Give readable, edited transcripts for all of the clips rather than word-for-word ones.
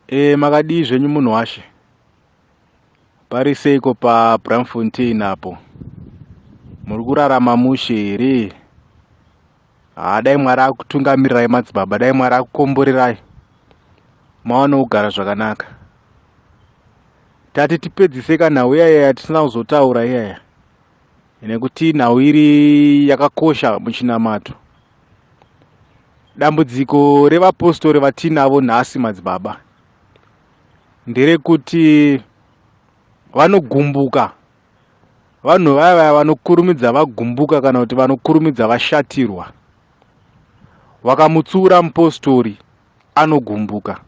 E, makadii zvenyu munhu washe? Pari seiko paBramfontein apo? Muri kurarama mushe here? Haa, dai Mwari akutungamirirai madzibaba, dai Mwari akukomborerai. Maone kugara zvakanaka. Tati tipedzise kanhau iyaya yatisina kuzotaura iyaya. Nekuti nhau iri yakakosha muchinamato. Dambudziko revapostori vatinavo nhasi madzibaba nderekuti vanogumbuka. Vanhu vaya vaya vanokurumidza vagumbuka kana kuti vanokurumidza vashatirwa. Wakamutsiura mupostori anogumbuka.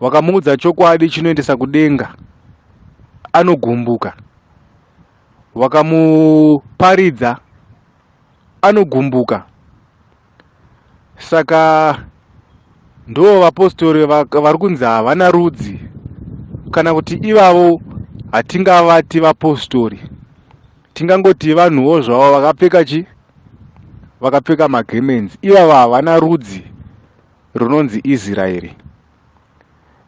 Wakamuudza chokwadi chinoendesa kudenga anogumbuka. Wakamuparidza anogumbuka. Saka ndo vapostori vari kunzi havana rudzi kana kuti ivavo hatingavati vapostori, tingangoti vanhuwo zvavo vakapfeka chi vakapfeka magemenzi. Ivava havana rudzi runonzi Israeri.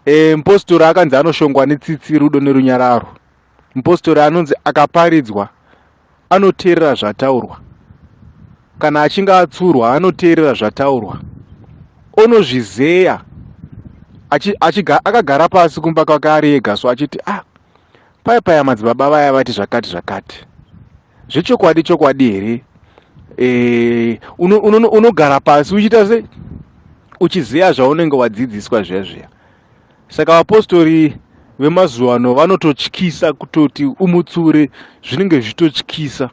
E, mupostori akanzi anoshongwa netsitsi, rudo nerunyararo. Mupostori anonzi akaparidzwa anoteerera zvataurwa. Kana achinge atsurwa anoteerera zvataurwa, onozvizeya akagara pasi kumba kwake ari ega so achiti, ah, paya paya madzibaba vaya vati zvakati zvakati, zvechokwadi chokwadi here? E, unogara uno, uno pasi uchiita sei, uchizeya zvaunenge wadzidziswa zviya zviya. Saka vapostori vemazuva ano vanototyisa kutoti umutsure, zvinenge zvichitotyisa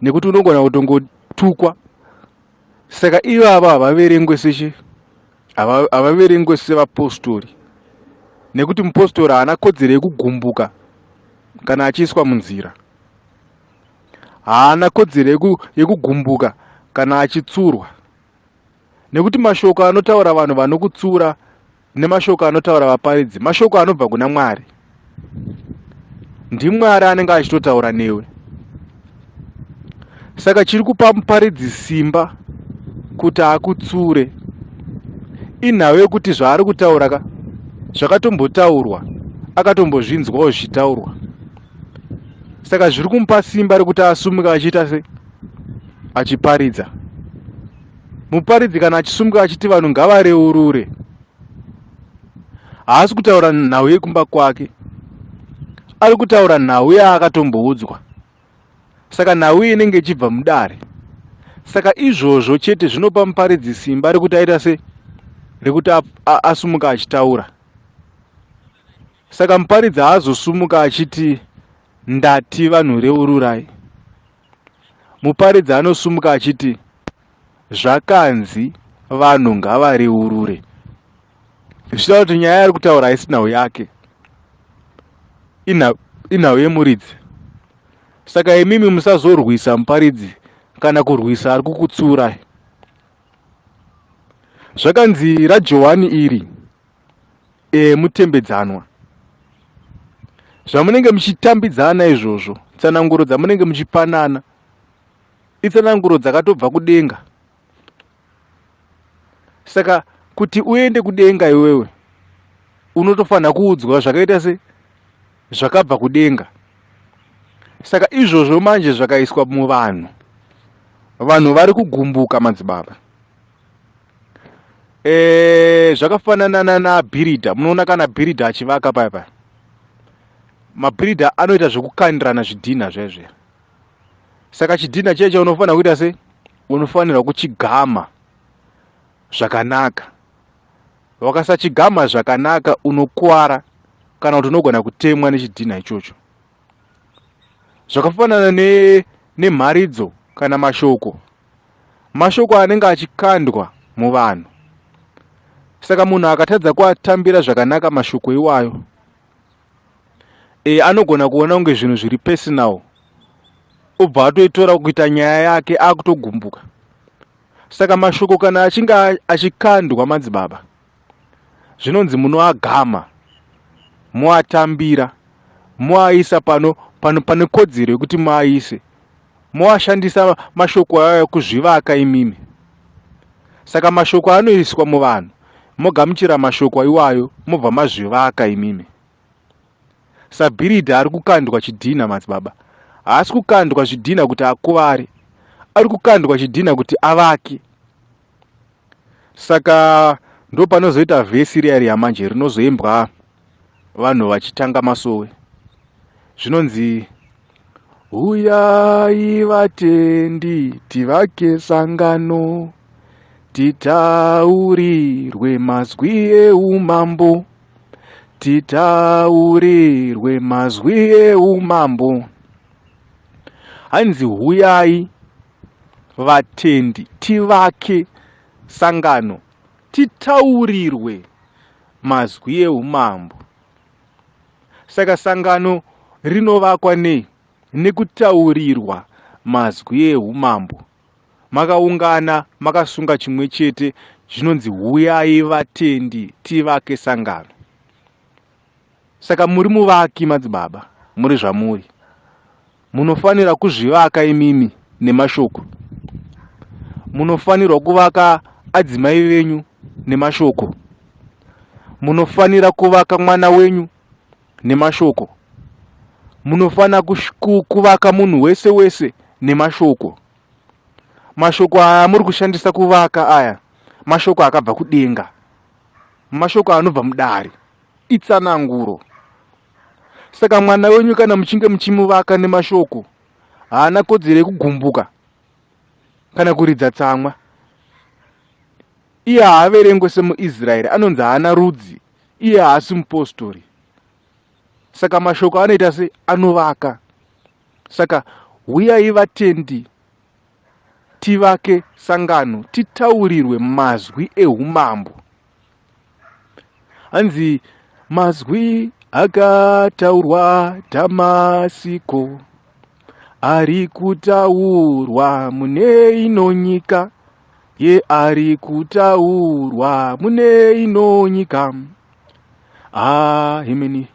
nekuti unogona kutongotukwa. Saka ivava havaverengwe sechi havaverengwe sevapostori nekuti mupostori haana kodzero yekugumbuka kana achiiswa munzira, haana kodzero yekugumbuka kana achitsurwa, nekuti mashoko anotaura vanhu vanokutsura nemashoko anotaura vaparidzi mashoko anobva kuna Mwari. NdiMwari anenge achitotaura newe. Saka chiri kupa muparidzi simba kuti akutsure inhau yekuti zvaari kutaura ka zvakatombotaurwa, akatombozvinzwawo zvichitaurwa. Saka zviri kumupa simba rekuti asumuka achiita se achiparidza. Muparidzi kana achisumuka achiti vanhu ngavareurure, haasi kutaura nhau yekumba kwake, ari kutaura nhau yaakatomboudzwa. Saka nhau iyi inenge ichibva mudare. Saka izvozvo chete zvinopa muparidzi simba rekuti aita se rekuti asumuka achitaura. Saka muparidzi haazosumuka achiti ndati vanhu reururai. Muparidzi anosumuka achiti zvakanzi vanhu ngavareurure, zvichitaura kuti nyaya yaari kutaura haisi nhau yake, inhau yemuridzi. Saka imimi musazorwisa muparidzi kana kurwisa ari kukutsurai. Zvakanzi raJohani iri e, mutembedzanwa. Zvamunenge muchitambidzana izvozvo, tsananguro dzamunenge muchipanana itsananguro dzakatobva kudenga. Saka kuti uende kudenga iwewe unotofanira kuudzwa zvakaita se zvakabva kudenga. Saka izvozvo manje zvakaiswa muvanhu, vanhu vari kugumbuka madzibaba. E, zvakafanana nabhiridha. Munoona kana bhiridha achivaka paya paya, mabhiridha anoita zvekukandirana zvidhinha zviya zviya. Saka chidhinha chiya chaunofanira kuita se unofanirwa kuchigama zvakanaka. Wakasachigama zvakanaka unokwara kana kuti unogona kutemwa nechidhinha ichocho. Zvakafanana nemharidzo ne kana mashoko, mashoko anenge achikandwa muvanhu. Saka munhu akatadza kuatambira zvakanaka mashoko iwayo, e, anogona kuona kunge zvinhu zviri personal, obva atoitora kuita nyaya yake, akutogumbuka. Saka mashoko kana achinge achikandwa madzibaba, zvinonzi munoagama, moatambira, moaisa pano pano pane kodzero yekuti moaise, moashandisa mashoko ayo kuzvivaka imimi. Saka mashoko anoiswa muvanhu, Mogamuchira mashoko iwayo mobva mazvivaka imimi. Sabhiridha ari kukandwa chidhinha madzibaba. Haasi kukandwa zvidhinha kuti akuvare. Ari kukandwa chidhinha kuti avake. Saka ndopanozoita vhesi riya riya manje rinozoimbwa vanhu vachitanga masowe. Zvinonzi Huyai vatendi tivake sangano titaurirwe mazwi eumambo titaurirwe mazwi eumambo. Hanzi huyai vatendi tivake sangano titaurirwe mazwi eumambo. Saka sangano rinovakwa nei? Nekutaurirwa mazwi eumambo. Makaungana makasunga chimwe chete zvinonzi huyai vatendi tivake sangano. Saka muri muvaki madzibaba, muri zvamuri. Munofanira kuzvivaka imimi nemashoko. Munofanirwa kuvaka adzimai venyu nemashoko. Munofanira kuvaka mwana wenyu nemashoko. Munofanira kuvaka munhu wese wese nemashoko. Mashoko aya muri kushandisa kuvaka aya mashoko akabva kudenga. Mashoko anobva mudare. Itsananguro. Saka mwana wenyu kana muchinge muchimuvaka nemashoko haana kodzero yekugumbuka kana kuridza tsamwa. Iye haaverengwe semuIsraeri, anonzi haana rudzi, iye haasi mupostori. Saka mashoko anoita se anovaka. Saka huyai vatendi tivake sangano titaurirwe mazwi ehumambo. Hanzi mazwi akataurwa Dhamasiko ari kutaurwa mune ino nyika ye ari kutaurwa mune ino nyika. Ah, himini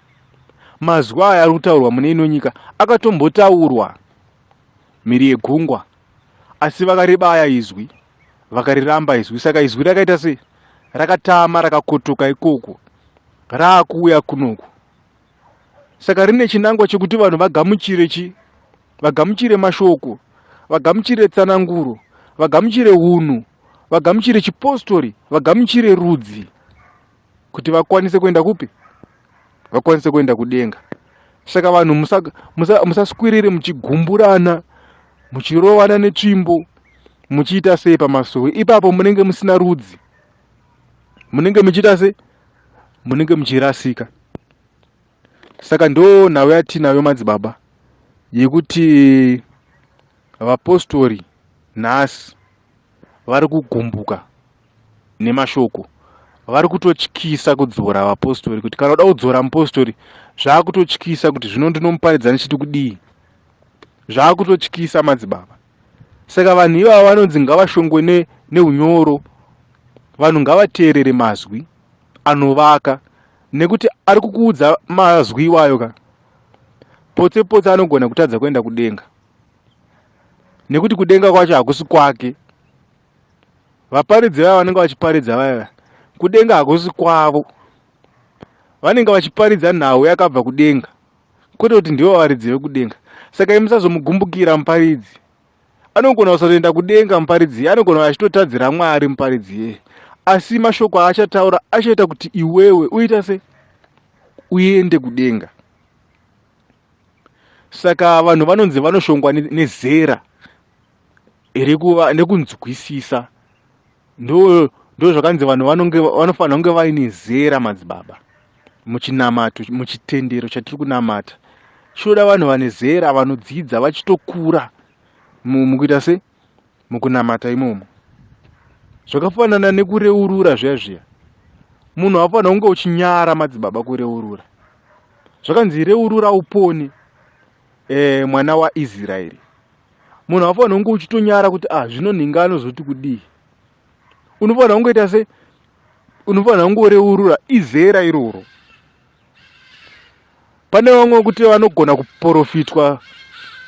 mazwi aya ari kutaurwa mune ino nyika akatombotaurwa mhiri yegungwa asi vakaribaya izwi vakariramba izwi saka izwi rakaita sei rakatama rakakotoka ikoko raakuuya kunoku saka rine chinangwa chekuti vanhu vagamuchire chi vagamuchire mashoko vagamuchire tsananguro vagamuchire unhu vagamuchire chipostori vagamuchire rudzi kuti vakwanise kuenda kupi vakwanise kuenda kudenga saka vanhu musaswirire musa, musa muchigumburana muchirovana netsvimbo muchiita sei pamasowe ipapo munenge musina rudzi munenge muchiita sei munenge muchirasika saka ndo nhau yatinayo madzibaba yekuti vapostori nhasi vari kugumbuka nemashoko vari kutotyisa kudzora vapostori kuti kana uda kudzora mupostori zvaakutotyisa kuti zvino ndinomuparidza ndichiti kudii zvaakutotyisa madzibaba saka vanhu ivava vanonzi ngavashongwe neunyoro vanhu ngavateerere mazwi anovaka nekuti ari kukuudza mazwi iwayo ka potse potse anogona kutadza kuenda kudenga nekuti kudenga kwacho hakusi kwake vaparidzi vaya vanenge vachiparidza vaya kudenga hakusi kwavo vanenge vachiparidza nhau yakabva kudenga kwete kuti ndivo varidzi vekudenga saka imi musazomugumbukira muparidzi anogona kusatoenda kudenga muparidzi anogona achitotadzira mwari muparidzi yeye asi mashoko aachataura achaita kuti iwewe uita se uende kudenga saka vanhu vanonzi vanoshongwa nezera rekuva nekunzwisisa ndo ndo zvakanzi vanhu vanonge vanofanira kunge vaine zera madzibaba muchinamato muchitendero chatiri kunamata chinoda vanhu vane zera vanodzidza vachitokura mukuita se mukunamata imomo zvakafanana nekureurura zviya zviya munhu haufanira kunge uchinyara madzibaba kureurura zvakanzi reurura upone e, mwana waIsraeri munhu haufanira kunge uchitonyara kuti ah zvino nhinga anozoti kudii unofanira kungoita se unofanira kungoreurura izera iroro pane vamwe kuti vanogona kuporofitwa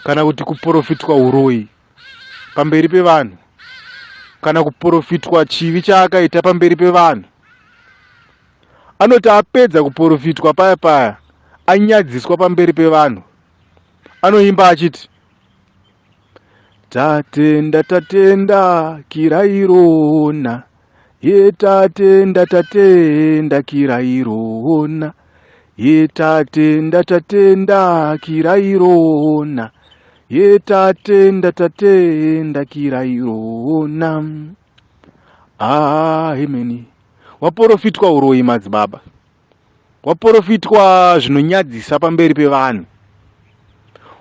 kana kuti kuporofitwa uroyi pamberi pevanhu kana kuporofitwa chivi chaakaita pamberi pevanhu. Anoti apedza kuprofitwa paya paya, anyadziswa pamberi pevanhu, anoimba achiti, Tatenda tatenda kirairona, ye tatenda tatenda kirairona, ye tatenda tatenda kirairona, ye tatenda tatenda kirairona. Ah, hemeni waporofitwa uroyi madzibaba, waporofitwa zvinonyadzisa pamberi pevanhu.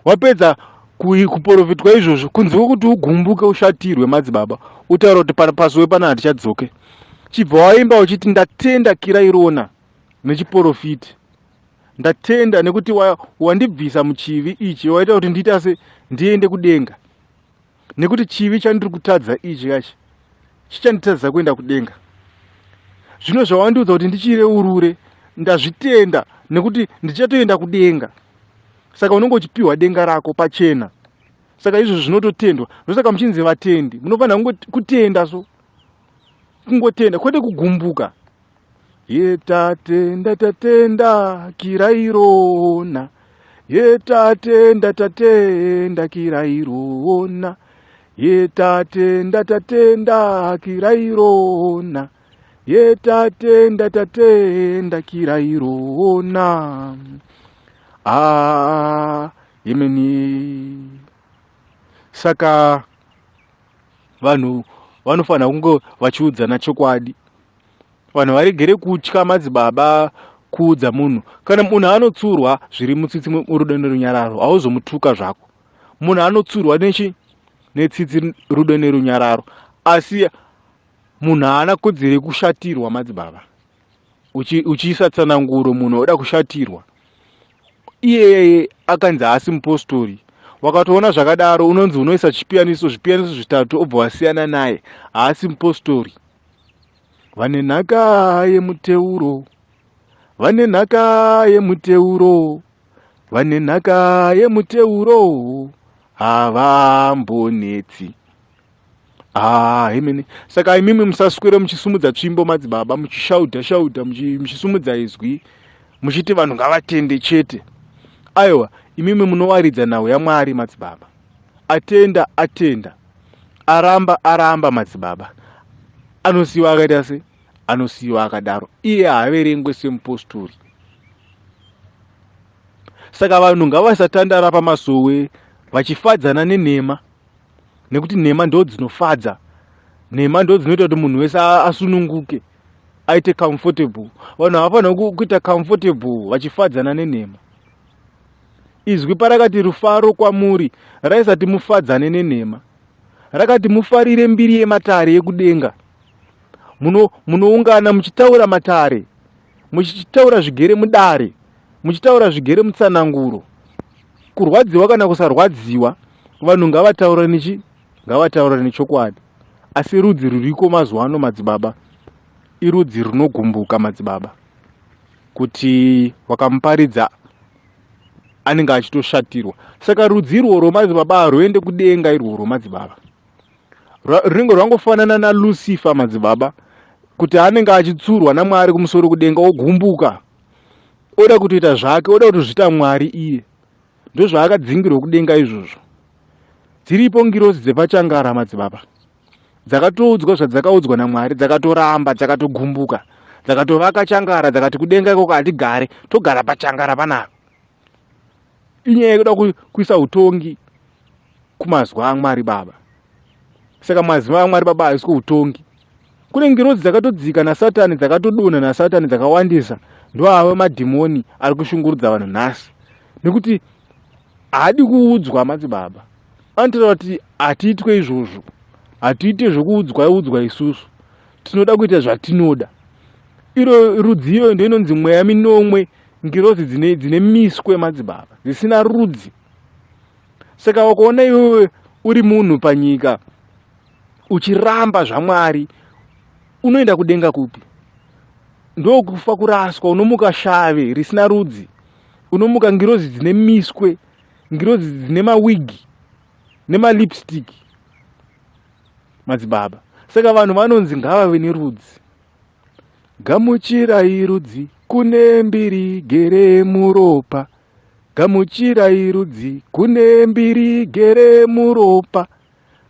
Wapedza kuporofitwa izvozvo, kunze kwekuti ugumbuke ushatirwe madzibaba, utaura kuti pasowe pana hatichadzoke, chibva waimba uchiti ndatenda kirairona nechiporofiti, ndatenda nekuti wandibvisa muchivi ichi, waita kuti ndiita se ndiende kudenga, nekuti chivi chandiri kutadza ichi kachi chichanditadzisa kuenda kudenga. Zvino zvawandiudza kuti ndichireurure, ndazvitenda nekuti ndichatoenda kudenga. Saka unenge uchipiwa denga rako pachena. Saka izvo zvinototendwa. Ndosaka muchinzi vatendi, munofanira kutenda, so kungotenda kwete kugumbuka. Ye tatenda tatenda kirairona, ye tatenda tatenda kirairona, ye tatenda tatenda kirairona, ye tatenda tatenda kirairona. Ah, yemeni. Saka vanhu vanofanira kunge vachiudzana chokwadi. Vanhu varegere kutya madzibaba kuudza munhu. Kana munhu anotsurwa zviri mutsitsi murudo nerunyararo, hauzomutuka zvako. Munhu anotsurwa nechi netsitsi, rudo nerunyararo, asi munhu haana kodzero yekushatirwa madzibaba. Uchiisa tsananguro, munhu oda kushatirwa iyeye akanzi haasi mupostori. Wakatoona zvakadaro, unonzi unoisa chipiyaniso, zvipiyaniso zvitatu, obva wasiyana naye, haasi mupostori. Vane nhaka yemuteuro, vane nhaka yemuteuro, vane nhaka yemuteuro, havambonetsi. Ah, hemene. Saka imimi musaswere muchisumudza tsvimbo madzibaba, muchishaudha shaudha, muchisumudza izwi, muchiti vanhu ngavatende chete. Aiwa, imimi munowaridza nhau yaMwari madzibaba. Atenda atenda, aramba aramba madzibaba. Anosiyiwa akaita se anosiyiwa akadaro, iye haaverengwe semupostori. Saka vanhu ngavasatandara pamasowe vachifadzana nenhema, nekuti nhema ndo dzinofadza, nhema ndo dzinoita kuti munhu wese asununguke, aite comfortable. Vanhu havafanira kuita comfortable vachifadzana nenhema. Izwi parakati rufaro kwamuri, raisati mufadzane nenhema, rakati mufarire mbiri yematare yekudenga. Munoungana muchitaura matare, muchitaura zvigere mudare, muchitaura zvigere mutsananguro. Kurwadziwa kana kusarwadziwa, vanhu ngavataura nechi ngavataura nechokwadi. Asi rudzi ruriko mazuva ano madzibaba irudzi runogumbuka madzibaba, kuti wakamuparidza anenge achitoshatirwa. Saka rudzi irworwo madzibaba haruende kudenga irworwo madzibaba, runenge rwangofanana naLucifer madzibaba, kuti anenge achitsurwa naMwari kumusoro kudenga, ogumbuka, oda kutoita zvake, oda kutozviita Mwari iye. Ndozvaakadzingirwa kudenga izvozvo. Dziripo ngirozi dzepachangara madzibaba, dzakatoudzwa zvadzakaudzwa naMwari, dzakatoramba, dzakatogumbuka, dzakatovaka changara, dzakati kudenga ikoko hatigare, togara pachangara panapa. Inyaya yekuda kuisa utongi kumazwi aMwari baba. Saka mazwi aMwari baba haisi utongi. Kune ngirozi dzakatodzika naSatani, dzakatodonha naSatani, dzakawandisa. Ndoave madhimoni ari kushungurudza vanhu nhasi, nekuti haadi kuudzwa madzibaba. Anotaura kuti hatiitwe izvozvo, hatiite zvokuudzwa udzwa, isusu tinoda kuita zvatinoda. Iro rudzi iyoyo ndo inonzi mweya minomwe, ngirozi dzine miswe madzibaba, dzisina rudzi. Saka wakaona iwewe uri munhu panyika uchiramba zvaMwari, unoenda kudenga kupi? Ndokufa kuraswa, unomuka shave risina rudzi, unomuka ngirozi dzine miswe, ngirozi dzine mawigi nemalipstick madzibaba. Saka vanhu vanonzi ngavave nerudzi. Gamuchirai rudzi kune mbiri gere muropa. Gamuchirai rudzi kune mbiri gere muropa.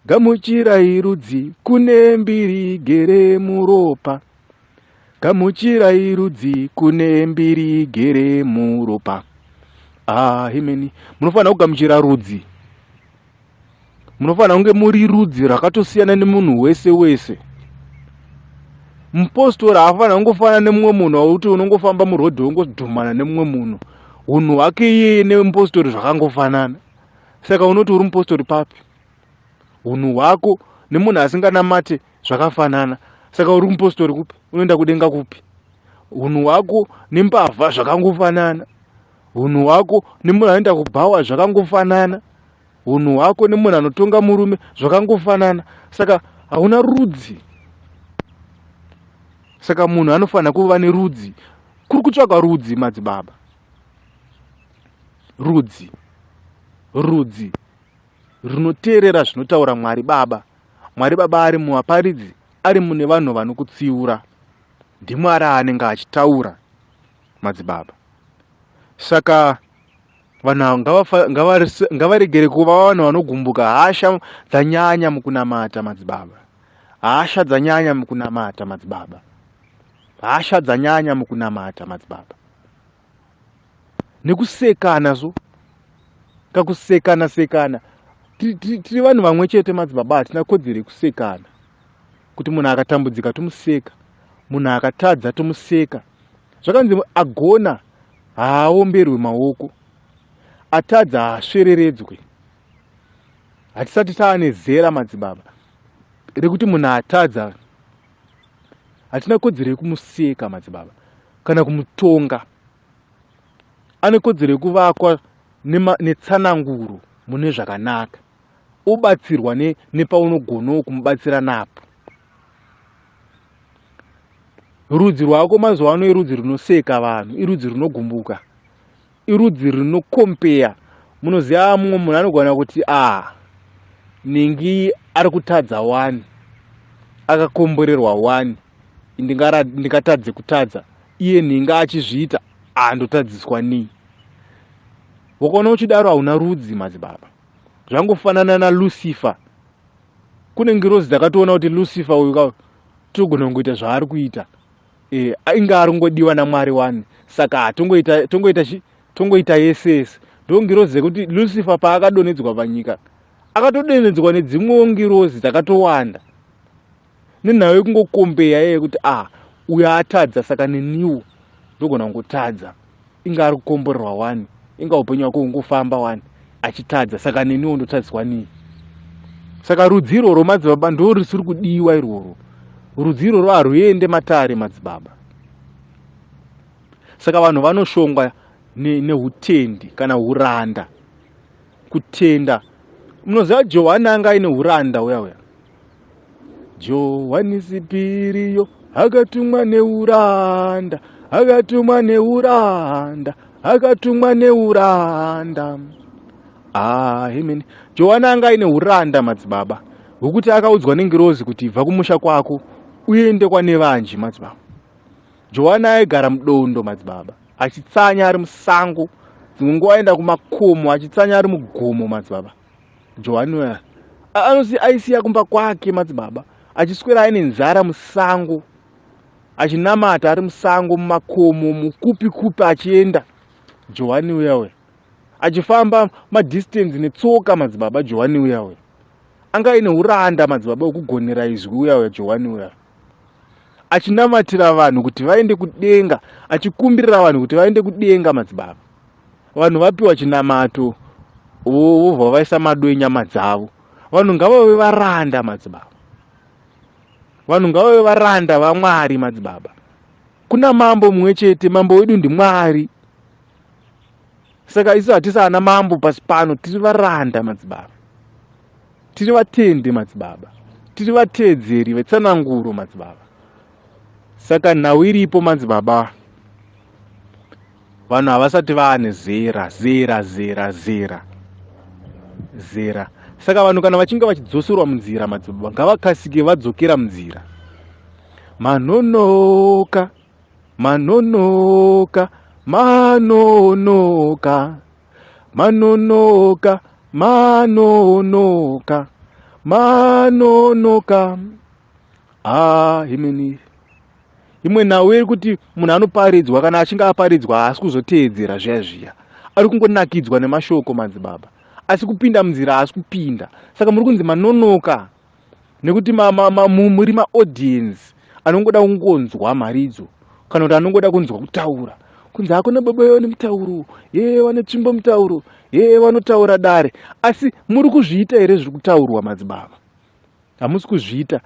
Gamuchirai rudzi kune mbiri gere muropa. Gamuchirai rudzi kune mbiri gere muropa. Ah, himeni. Munofanira kugamuchira rudzi. Munofanira kunge muri rudzi rwakatosiyana nemunhu wese wese. Mupostori haafanira kungofanana nemumwe munhu wauti unongofamba murodhi wongodhumana nemumwe munhu. Hunhu hwake iyeye nemupostori zvakangofanana. Saka unoti uri mupostori papi? Hunhu hwako nemunhu asinganamate zvakafanana. Saka uri mupostori kupi? Unoenda kudenga kupi? Hunhu hwako nembavha zvakangofanana. Hunhu hwako nemunhu anoenda kubhawa zvakangofanana. Hunhu hwako nemunhu anotonga murume zvakangofanana. Saka hauna rudzi. Saka munhu anofanira kuva nerudzi. Kuri kutsvaga rudzi madzibaba. Rudzi. Rudzi runoteerera zvinotaura Mwari Baba. Mwari Baba ari muvaparidzi, ari mune vanhu vanokutsiura. NdiMwari aanenge achitaura madzibaba. Saka vanhu ava ngavaregere kuva vanhu vanogumbuka. Hasha dzanyanya mukunamata madzibaba. Hasha dzanyanya mukunamata madzibaba. Hasha dzanyanya mukunamata madzibaba. Nekusekana so kakusekana sekana tiri vanhu vamwe chete madzibaba, hatina kodzero yekusekana. Kuti munhu akatambudzika tomuseka, munhu akatadza tomuseka. Zvakanzi agona haaomberwe maoko, atadza haasvereredzwe. Hatisati taane zera madzibaba rekuti munhu atadza hatina kodzero yekumuseka madzibaba kana kumutonga. Ane kodzero yekuvakwa netsananguro mune zvakanaka, obatsirwa nepaunogonawo kumubatsira napo. Rudzi rwako mazuva ano irudzi runoseka vanhu, irudzi runogumbuka, irudzi rinokompeya. Munoziva mumwe munhu anogona kuti a ah, ningi ari kutadza wani, akakomborerwa wani, ndingatadze kutadza iye ninga achizviita, andotadziswa nei? Wakaona uchidaro hauna rudzi madzibaba. Zvangofanana naLucifer. Kune ngirozi dzakatoona kuti Lucifer uyu ka togona kungoita zvaari kuita, e, inga ari kungodiwa naMwari wani, saka tongoita tongoita chi tongoita yese yese. Ndo ngirozi dzekuti Lucifer paakadonhedzwa panyika akatodonhedzwa nedzimwewo ngirozi dzakatowanda nenhau yekungokombeya iye yekuti a ah, uyo atadza saka neniwo ndogona kungotadza, inga ari kukomborerwa wani, inga upenyu hwako hungofamba wani achitadza, saka neniwo ndotadziswa nei? Saka rudzi irworwo madzibaba ndo risiri kudiwa irworwo. Rudzi irworwo haruende matare madzibaba. Saka vanhu vanoshongwa neutendi kana uranda. Kutenda, munoziva Johani anga aine uranda uya uya. Johani Sipiriyo akatumwa neuranda, akatumwa neuranda, akatumwa neuranda. Ah, amen. Johani anga aine uranda madzibaba, hwekuti akaudzwa nengirozi kuti ibva kumusha kwako uende kwanevanji madzibaba. Johani aigara mudondo madzibaba, achitsanya ari musango, dzimwe nguva aenda kumakomo achitsanya ari mugomo madzibaba. Johani uya anosi aisiya kumba kwake madzibaba, achiswera aine nzara musango, achinamata ari musango mumakomo mukupi kupi achienda. Johani uya uya achifamba madistance netsoka madzibaba. Johani uya uya anga aine uranda madzibaba wekugonera izwi uya uya. Johani uya achinamatira vanhu kuti vaende kudenga, achikumbirira vanhu kuti vaende kudenga madzibaba. Vanhu vapiwa chinamato vobva vaisa mado enyama dzavo. Vanhu ngavave varanda madzibaba. Vanhu ngavave varanda vaMwari madzibaba. Kuna mambo mumwe chete, mambo wedu ndiMwari. Saka isu hatisi ana mambo pasi pano, tiri varanda madzibaba. Tiri vatendi madzibaba. Tiri vateedzeri vetsananguro madzibaba. Saka nhau iripo madzibaba, vanhu havasati vaane zera zera zera zera zera. Saka vanhu kana vachinge vachidzoserwa munzira madzibaba, ngavakasike vadzokera munzira. Manonoka. Manonoka, manonoka, manonoka, manonoka, manonoka. Ah, imeni imwe nhau yekuti munhu anoparidzwa kana achinge aparidzwa haasi kuzoteedzera zviya zviya, ari kungonakidzwa nemashoko madzibaba, asi kupinda munzira haasi kupinda. Saka muri kunzi manonoka nekuti muri maaudience anongoda kungonzwa mharidzo kana kuti anongoda kunzwa kutaura kunzi hakuna baba vane mutauro, ye vane tsvimbo mutauro, ye vanotaura dare. Asi muri kuzviita here zviri kutaurwa madzibaba? Hamusi kuzviita.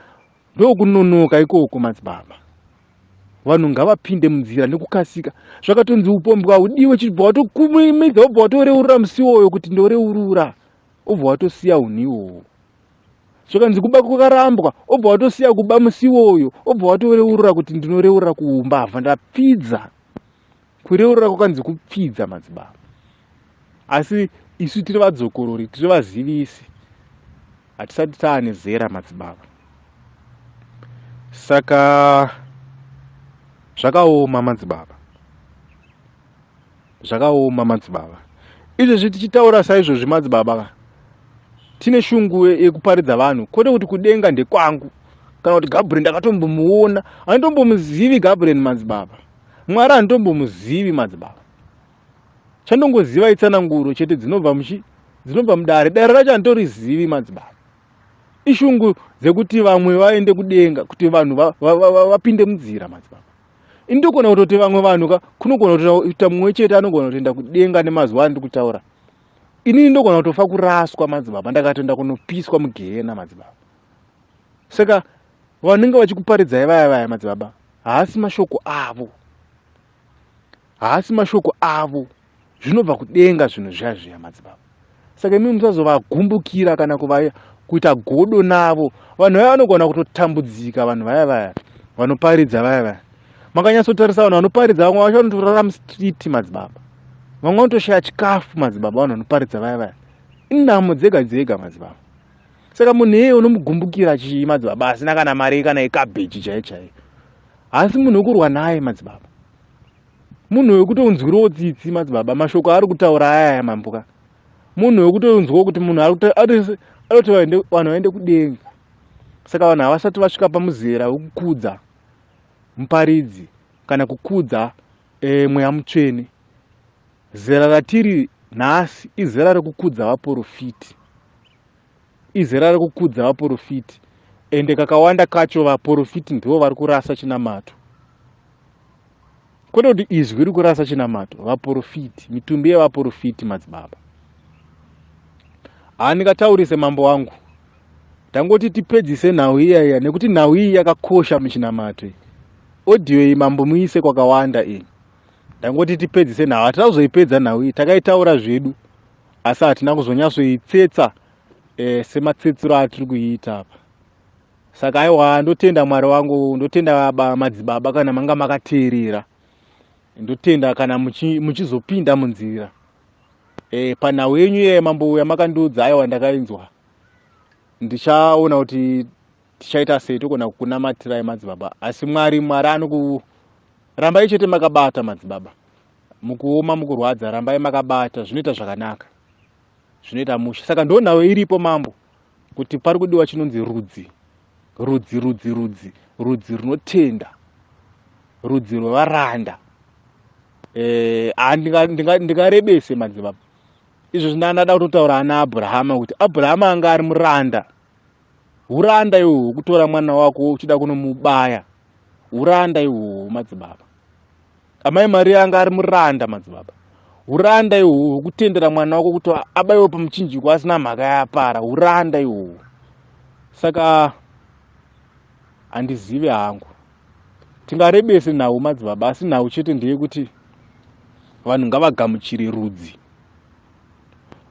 Ndokunonoka ikoko madzibaba. Vanhu ngavapinde munzira nekukasika. Zvakatonzi upombwe haudiwe, chibva watokumimidza wobva watoreurura musiwoyo kuti ndoreurura, obva watosiya unhu iwowo. Zvakanzi kuba kwakarambwa, obva watosiya kuba musiwoyo, obva watoreurura kuti ndinoreurura kuumbavha, ndapfidza. Kureurura kwakanzi kupfidza madzibaba. Asi isu tiri vadzokorori, tiri vazivisi, hatisati taane zera madzibaba. Saka zvakaoma madzibaba, zvakaoma madzibaba. Izvezvi tichitaura saizvozvi madzibaba, tine shungu yekuparidza vanhu, kwete kuti kudenga ndekwangu kana kuti Gabriel ndakatombomuona. Handitombomuzivi Gabriel madzibaba, Mwari handitombomuzivi madzibaba. Chandongoziva itsananguro chete dzinobva muchi dzinobva mudare. Dare racho handitorizivi madzibaba. Ishungu dzekuti vamwe vaende kudenga, kuti vanhu vapinde munzira madzibaba. Indogona kutoti vamwe vanhu ka kunogona kutoita mumwe chete anogona kutoenda kudenga nemazuva andiri kutaura. Inini ndogona kutofa kuraswa madzibaba, ndakatoenda kunopiswa mugehena madzibaba. Saka vanenge vachikuparidzai vaya vaya madzibaba, haasi mashoko avo, haasi mashoko avo, zvinobva kudenga zvinhu zviya zviya madzibaba. Saka imi musazovagumbukira kana kuva kuita godo navo. Vanhu vaya vanogona kutotambudzika, vanhu vaya vaya vanoparidza vaya vaya. Makanyatsotarisa vanhu vanoparidza, vamwe vacho vanotorara mustreet madzibaba, vamwe vanotoshaya chikafu madzibaba. Vanhu vanoparidza vaya vaya inhamo dzega dzega madzibaba. Saka munhu iyeye unomugumbukira chii madzibaba, asina kana mari kana yekabheji chaiyo chaiyo? Haasi munhu wekurwa naye madzibaba, munhu wekutonzwirawo tsitsi madzibaba. Mashoko aari kutaura aya aya mambuka, munhu wekutonzwawo kuti munhu anoti vanhu vaende kudenga. Saka vanhu havasati vasvika pamuzera wekukudza muparidzi kana kukudza mweya mutsvene. Zera ratiri nhasi izera rekukudza vaporofiti, izera rekukudza vaporofiti. Ende kakawanda kacho vaporofiti ndivo vari kurasa chinamato, kwete kuti izwi riri kurasa chinamato. Vaporofiti, mitumbi yevaporofiti madzibaba. Handingataurise mambo wangu, ndangoti tipedzise nhau iya iya, nekuti nhau iyi yakakosha muchinamato. Audio iyi mambo muise kwakawanda iyi. Ndangoti tipedzise nhau, hatina kuzoipedza nhau iyi, takaitaura zvedu asi hatina kuzonyatsoitsetsa sematsetsero atiri kuiita apa. Saka aiwa, ndotenda Mwari wangu, ndotenda madzibaba kana manga makateerera, ndotenda kana muchizopinda munzira panhau yenyu iye mambo yamakandiudza. Aiwa, ndakainzwa, ndichaona kuti tichaita sei, togona kukunamatirai madzibaba. Asi Mwari, Mwari anokurambai chete makabata madzibaba, mukuoma mukurwadza, rambai makabata, zvinoita zvakanaka, zvinoita mushe. Saka ndo nhau iripo mambo, kuti pari kudiwa chinonzi rudzi, rudzi, rudzi, rudzi, rudzi runotenda, rudzi rwevaranda. Ndingarebese madzibaba izvo zvindandada kutotaura ana Abrahama, kuti Abrahama anga ari muranda. Uranda ihwohwo, kutora mwana wako uchida kunomubaya, uranda ihwohwo madzibaba. Amai Maria anga ari muranda madzibaba. Uranda ihwohwo hwekutendera mwana wako kuti abaiwe pamuchinjiko asina mhaka yaapara, uranda ihwohwo. Saka handizivi hangu, tingarebese nhau madzibaba, asi nhau chete ndeyekuti vanhu ngavagamuchire rudzi.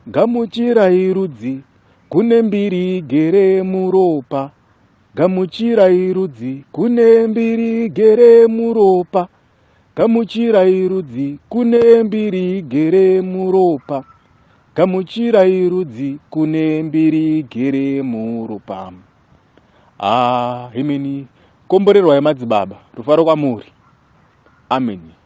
Gamuchirai rudzi, kune mbiri igere muropa. Gamuchirai rudzi, kune mbiri igere muropa. Gamuchirai rudzi, kune mbiri igere muropa. Gamuchirai rudzi, kune mbiri igere muropa. Ah, imini komborerwai madzibaba, rufaro kwamuri. Ameni.